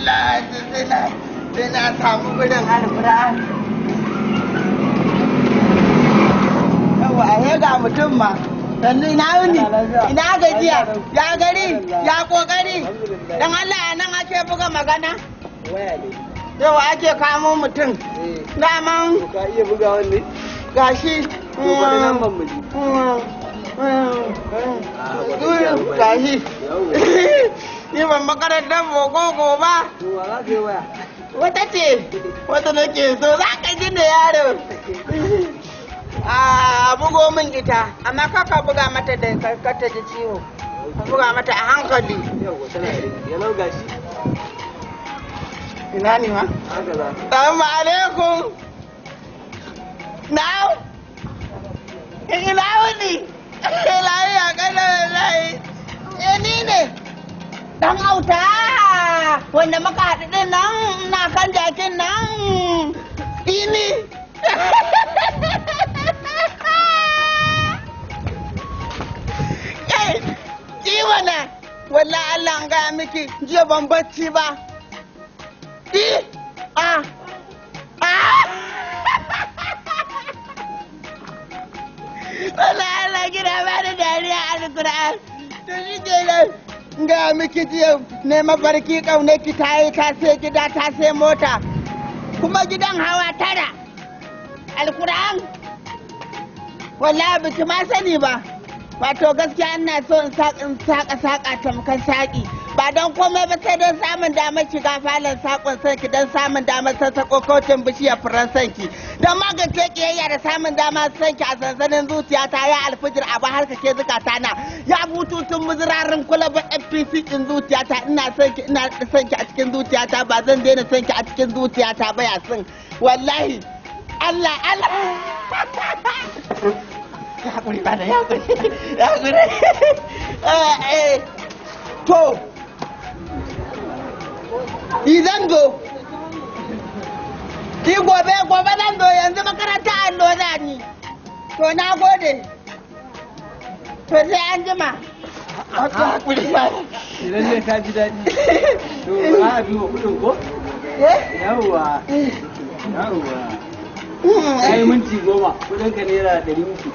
Allah, sai na samu gurin, alƙur'an. Yawwa, a ga mutum ma. Sannu, ina wuni? Ina gajiya? Ya gari? Ya kokari? Dan Allah, nan ake buga magana? Waya ne. Yau ake kamo mutum. Daman Ka iya buga wanne? Gashi. To, faɗi lambar mu ji. Gashi. Ni ban makarantar boko ba. To, wa za ka yi waya? Wata ce, wata nake so, za ka ji da yaro. A bugo min ita, amma kaka buga mata da kar ta ji ciwo. Ka buga mata a hankali. Yawwa, tana da yalau, gashi. Ina ne ma? Haka za. Salamu alaikum. Na'am. Ina wuni? Lafiya kalau wallahi. Eh, ni ne. Dan auta wanda muka haɗu din nan na kan jakin nan. Ini. Kai, ji mana. Wallahi Allah an gaya miki jiya ban bacci ba. Eh, ah, ah. Wallahi Allah gida ba da dariya, alƙur'an. To shi kenan. Ga miki, jiya ne mafarki ƙaunaki ta yi ta sai gida, ta sai mota. Kuma gidan hawa 9. Alƙur'an. Wallahi biki ma sani ba. Wato gaskiya ina so in saƙa saƙa tamkar saƙi. Ba don komai ba sai don samun damar shiga falon saƙon sanki, don samun damar sassaƙo kaucin bishiyar furen sanki. Don magance ƙiyayya da samun damar sanki a sansanin zuciya ta, ya alfijir abu har kake zukata na. Ya bututun muzurarin kulaba FPC ɗin zuciyata, ina son ki, ina son ki a cikin zuciyata, ba zan daina son ki a cikin zuciyata ba, ya sun. Wallahi Allah Allah. Ya haƙuri ba da ya haƙuri. Ya haƙuri. To, zan zo. Ki gobe, gobe zan zo, yanzu makaranta allo za ni. To, na gode. To, sai an jima. Haƙuri ba. Idan ne ka ji daɗi. To, za a duba kuɗin ko? Eh? Yawwa. Yawwa. Ai minti 10, kuɗin ka ₦300.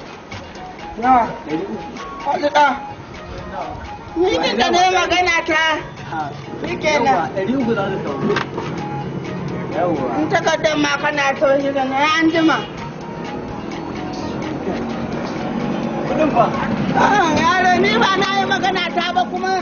Nawa? 300. Wani ɗa. Ni kika ne magana ta. Shi kenan. Yawwa, 300 za su kawo. Yawwa. In takardar ma kana so shi na an jima. Kuɗin fa? Ah, yaro, ni ba na yi magana ta ba, kuma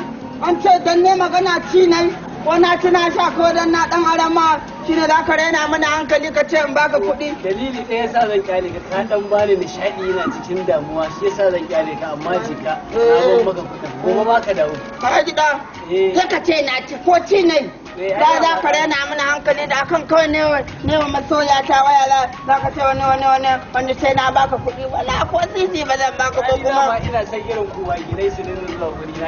an ce dan ne magana ci nan ko na ci na sha ko dan na dan arama shine za ka raina mana hankali ka ce in baka kuɗi. Dalili ɗaya sa zan kyale ka, ka dan bani nishaɗi, yana cikin damuwa, shi yasa zan kyale ka, amma jika na ban maka kuɗin, gobe ma ka dawo. Ka ji da? Eh. Sai ka ce na ci ko ci ne. Eh, Da ai za ka raina mana hankali da akan kawai ne wa masoya ta waya, za ka ce wani wani wani wani sai na baka kuɗi, wala ko sisi ba zan baka ba Ai dama kuma. ina son irin ku girai su dinga zuwa wuri na.